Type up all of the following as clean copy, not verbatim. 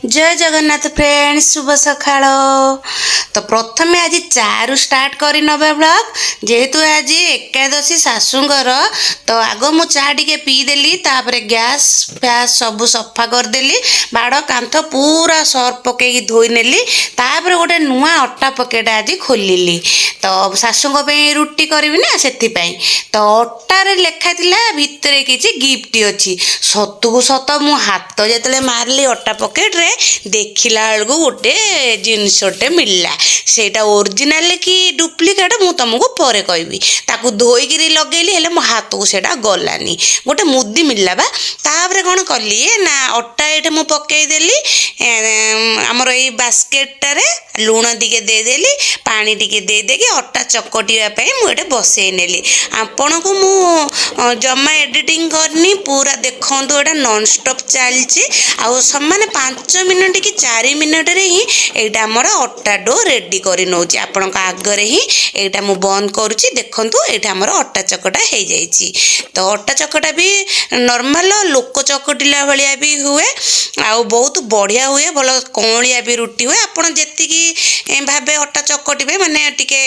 ଜୟ Jagannath friend, ଶୁଭ ସକାଳ। ତ ପ୍ରଥମେ ଆଜି ଚାରୁ ଷ୍ଟାର୍ଟ କରି ନେବା ବ୍ଲଗ୍। ଯେହେତୁ ଆଜି ଏକାଦଶୀ ଶାଶୁଙ୍କର, ତ ଆଗ ମୁଁ ଚା ଟିକେ ପିଇଦେଲି। ତାପରେ ଗ୍ୟାସ୍ ଫ୍ୟାସ୍ ସବୁ ସଫା କରିଦେଲି, ବାଡ଼ କାନ୍ଥ ପୁରା ସର୍ଫ ପକେଇକି ଧୋଇ ନେଲି। ତାପରେ ଗୋଟେ ନୂଆ ଅଟା ପକେଟ ଆଜି ଖୋଲିଲି। ତ ଶାଶୁଙ୍କ ପାଇଁ ରୁଟି କରିବି ନା, ସେଥିପାଇଁ। ତ ଅଟାରେ ଲେଖା ଥିଲା ଭିତରେ କିଛି ଗିଫ୍ଟ ଅଛି। ସତକୁ ସତ ମୁଁ ହାତ ଯେତେବେଳେ ମାରିଲି ଅଟା ପକେଟରେ, ଦେଖିଲା ବେଳକୁ ଗୋଟେ ଜିନିଷଟେ ମିଳିଲା। ସେଇଟା ଓରିଜିନାଲ କି ଡୁପ୍ଲିକେଟ୍, ମୁଁ ତୁମକୁ ପରେ କହିବି। ତାକୁ ଧୋଇକିରି ଲଗେଇଲି, ହେଲେ ମୋ ହାତକୁ ସେଇଟା ଗଲାନି। ଗୋଟେ ମୁଦି ମିଳିଲା ବା। ତାପରେ କ'ଣ କଲି ନା, ଅଟା ଏଇଠି ମୁଁ ପକେଇଦେଲି ଆମର ଏଇ ବାସ୍କେଟଟାରେ। ଲୁଣ ଟିକେ ଦେଇଦେଲି, ପାଣି ଟିକେ ଦେଇଦେଇକି ଅଟା ଚକଟିବା ପାଇଁ ମୁଁ ଏଇଠି ବସେଇ ନେଲି। ଆପଣଙ୍କୁ ମୁଁ ଜମା ଏଡ଼ିଟିଂ କରିନି, ପୁରା ଦେଖନ୍ତୁ, ଏଇଟା ନନଷ୍ଟପ୍ ଚାଲିଛି। ଆଉ ସମାନ 5 ମିନିଟ୍ କି 4 ମିନିଟ୍ରେ ହିଁ ଏଇଟା ଆମର ଅଟା do ready କରି ନେଉଛି। ଆପଣଙ୍କ ଆଗରେ ହିଁ ଏଇଟା ମୁଁ ବନ୍ଦ କରୁଛି। ଦେଖନ୍ତୁ, ଏଇଟା ଆମର ଅଟା ଚକଟା ହେଇଯାଇଛି। ତ ଅଟା ଚକଟା ବି ନର୍ମାଲ ଲୋକ ଚକଟିଲା ଭଳିଆ ବି ହୁଏ ଆଉ ବହୁତ ବଢ଼ିଆ ହୁଏ, ଭଲ କଅଁଳିଆ ବି ରୁଟି ହୁଏ। ଆପଣ ଯେତିକି ଭାବେ ଅଟା ଚକଟିବେ, ମାନେ ଟିକେ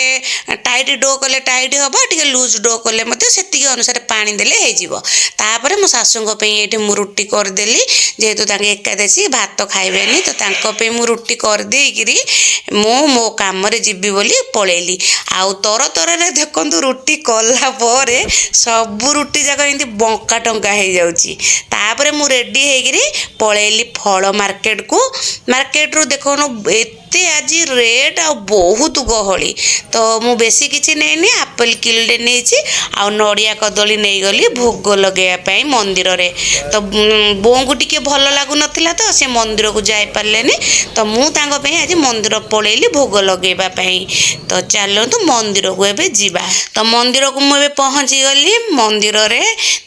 ଟାଇଟ୍ do କଲେ ଟାଇଟ୍ ହେବ, ଟିକେ ଲୁଜ୍ do କଲେ ମଧ୍ୟ ସେତିକି ଅନୁସାରେ ପାଣି ଦେଲେ ହେଇଯିବ। ତାପରେ ମୋ ଶାଶୁଙ୍କ ପାଇଁ ଏଇଠି ମୁଁ ରୁଟି କରିଦେଲି। ଯେହେତୁ ତାଙ୍କେ ଏକାଦଶୀ, ଭାତ ଖାଇବେନି, ତ ତାଙ୍କ ପାଇଁ ମୁଁ ରୁଟି କରିଦେଇକିରି ମୁଁ ମୋ କାମରେ ଯିବି ବୋଲି ପଳେଇଲି। ଆଉ ତର ତରରେ ଦେଖନ୍ତୁ, ରୁଟି କଲା ପରେ ସବୁ ରୁଟି ଯାକ ଏମିତି ବଙ୍କା ଟଙ୍କା ହେଇଯାଉଛି। ତାପରେ ମୁଁ ରେଡ଼ି ହେଇକିରି ପଳେଇଲି ଫଳ ମାର୍କେଟକୁ। ମାର୍କେଟରୁ ଦେଖନ୍ତୁ, ଏତେ ଆଜି ରେଟ୍ ଆଉ ବହୁତ ଗହଳି। ତ ମୁଁ ବେଶୀ କିଛି ନେଇନି, ଆପଲ୍ କିଲୋଟେ ନେଇଛି ଆଉ ନଡ଼ିଆ କଦଳୀ ନେଇଗଲି ଭୋଗ ଲଗେଇବା ପାଇଁ ମନ୍ଦିରରେ। ତ ବୋଉଙ୍କୁ ଟିକେ ଭଲ ଲାଗୁନଥିଲା, ତ ସେ ମନ୍ଦିରକୁ ଯାଇପାରିଲେନି। ତ ମୁଁ ତାଙ୍କ ପାଇଁ ଆଜି ମନ୍ଦିର ପଳେଇଲି ଭୋଗ ଲଗେଇବା ପାଇଁ। ତ ଚାଲନ୍ତୁ, ମନ୍ଦିରକୁ ଏବେ ଯିବା। ତ ମନ୍ଦିରକୁ ମୁଁ ଏବେ ପହଞ୍ଚିଗଲି। ମନ୍ଦିରରେ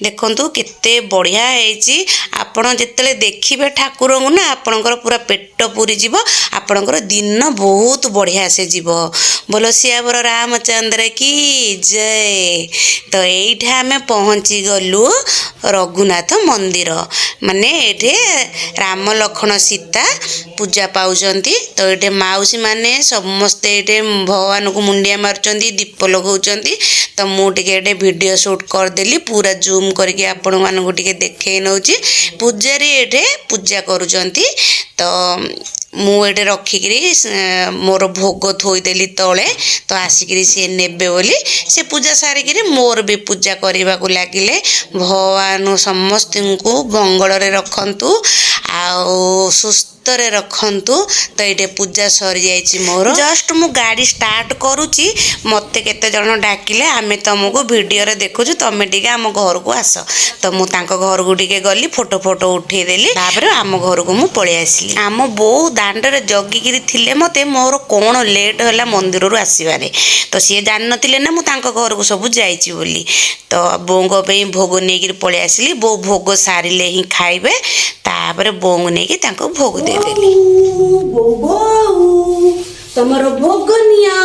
ଦେଖନ୍ତୁ, କେତେ ବଢ଼ିଆ ହେଇଛି। ଆପଣ ଯେତେବେଳେ ଦେଖିବେ ଠାକୁରଙ୍କୁ ନା, ଆପଣଙ୍କର ପୁରା ପେଟ ପୁରିଯିବ, ଆପଣଙ୍କର ଦିନ ବହୁତ ବଢ଼ିଆ ସେ ଯିବ। ବୋଲ ସିଆବର ରାମଚନ୍ଦ୍ର କି ଜୟ। ତ ଏଇଠି ଆମେ ପହଞ୍ଚିଗଲୁ ରଘୁନାଥ ମନ୍ଦିର। ମାନେ ଏଇଠି ରାମ, ଲକ୍ଷ୍ମଣ, ସୀତା ପୂଜା ପାଉଛନ୍ତି। ତ ଏଇଠି ମାଉସୀ ମାନେ ସମସ୍ତେ ଏଇଠି ଭଗବାନଙ୍କୁ ମୁଣ୍ଡିଆ ମାରୁଛନ୍ତି, ଦୀପ ଲଗାଉଛନ୍ତି। ତ ମୁଁ ଟିକେ ଏଠି ଭିଡ଼ିଓ ସୁଟ୍ କରିଦେଲି, ପୁରା ଜୁମ୍ କରିକି ଆପଣମାନଙ୍କୁ ଟିକେ ଦେଖେଇ ନେଉଛି। ପୂଜାରୀ ଏଠି ପୂଜା କରୁଛନ୍ତି। ତ ମୁଁ ଏଠି ରଖିକିରି ମୋର ଭୋଗ ଥୋଇଦେଲି ତଳେ, ତ ଆସିକିରି ସିଏ ନେବେ ବୋଲି। ସେ ପୂଜା ସାରିକିରି ମୋର ବି ପୂଜା କରିବାକୁ ଲାଗିଲେ। ଭଗବାନ ସମସ୍ତଙ୍କୁ ମଙ୍ଗଳରେ ରଖନ୍ତୁ ଆଉ ସୁସ୍ଥରେ ରଖନ୍ତୁ। ତ ଏଇଠି ପୂଜା ସରିଯାଇଛି ମୋର। ଜଷ୍ଟ ମୁଁ ଗାଡ଼ି ଷ୍ଟାର୍ଟ କରୁଛି, ମୋତେ କେତେ ଜଣ ଡାକିଲେ, "ଆମେ ତୁମକୁ ଭିଡ଼ିଓରେ ଦେଖୁଛୁ, ତମେ ଟିକେ ଆମ ଘରକୁ ଆସ।" ତ ମୁଁ ତାଙ୍କ ଘରକୁ ଟିକେ ଗଲି, ଫଟୋ ଫଟୋ ଉଠେଇଦେଲି। ତାପରେ ଆମ ଘରକୁ ମୁଁ ପଳେଇ ଆସିଲି। ଆମ ବୋଉ ଦାଣ୍ଡରେ ଜଗିକିରି ଥିଲେ ମୋତେ, ମୋର କ'ଣ ଲେଟ୍ ହେଲା ମନ୍ଦିରରୁ ଆସିବାରେ। ତ ସିଏ ଜାଣିନଥିଲେ ନା ମୁଁ ତାଙ୍କ ଘରକୁ ସବୁ ଯାଇଛି ବୋଲି। ତ ବୋଉଙ୍କ ପାଇଁ ଭୋଗ ନେଇକିରି ପଳେଇ ଆସିଲି। ବୋଉ ଭୋଗ ସାରିଲେ ହିଁ ଖାଇବେ। ତାପରେ ବୋଉଙ୍କୁ ନେଇକି ତାଙ୍କୁ ଭୋଗ ଦେଇଦେଲି। ବୋଉ, ବୋଉ, ତମର ଭୋଗ ନିଅ।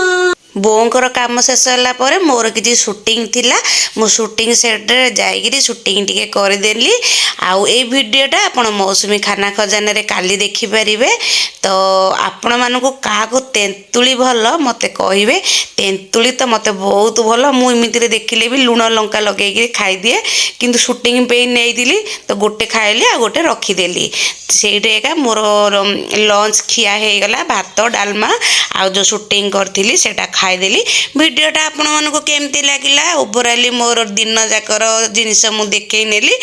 ବୋଉଙ୍କର କାମ ଶେଷ ହେଲା ପରେ ମୋର କିଛି ସୁଟିଂ ଥିଲା। ମୁଁ ସୁଟିଂ ସେଟ୍ରେ ଯାଇକିରି ସୁଟିଂ ଟିକେ କରିଦେଲି। ଆଉ ଏଇ ଭିଡ଼ିଓଟା ଆପଣ ମୌସୁମୀ ଖାନା ଖଜାନାରେ କାଲି ଦେଖିପାରିବେ। ତ ଆପଣମାନଙ୍କୁ କାହାକୁ ତେନ୍ତୁଳି ଭଲ, ମୋତେ କହିବେ। ତେନ୍ତୁଳି ତ ମୋତେ ବହୁତ ଭଲ। ମୁଁ ଏମିତିରେ ଦେଖିଲେ ବି ଲୁଣ ଲଙ୍କା ଲଗେଇକିରି ଖାଇଦିଏ। କିନ୍ତୁ ସୁଟିଂ ପାଇଁ ନେଇଥିଲି, ତ ଗୋଟେ ଖାଇଲି ଆଉ ଗୋଟେ ରଖିଦେଲି। ସେଇଠି ଏକା ମୋର ଲଞ୍ଚ ଖିଆ ହେଇଗଲା, ଭାତ, ଡାଲମା ଆଉ ଯେଉଁ ସୁଟିଂ କରିଥିଲି ସେଇଟା ଖାଇଦେଲି। ଭିଡ଼ିଓଟା ଆପଣମାନଙ୍କୁ କେମିତି ଲାଗିଲା? ଓଭରାଲି ମୋର ଦିନ ଯାକର ଜିନିଷ ମୁଁ ଦେଖେଇ ନେଲି।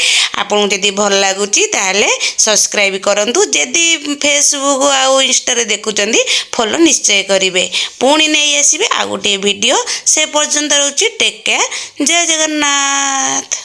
ଆପଣଙ୍କୁ ଯଦି ଭଲ ଲାଗୁଛି, ତାହେଲେ ସବସ୍କ୍ରାଇବ୍ କରନ୍ତୁ। ଯଦି ଫେସବୁକ୍ ଆଉ ଇନଷ୍ଟାରେ ଦେଖୁଛନ୍ତି, ଫଲୋ ନିଶ୍ଚୟ କରିବେ। ପୁଣି ନେଇ ଆସିବେ ଆଉ ଗୋଟିଏ ଭିଡ଼ିଓ। ସେ ପର୍ଯ୍ୟନ୍ତ ରହୁଛି, ଟେକ୍ କେୟାର, ଜୟ ଜଗନ୍ନାଥ।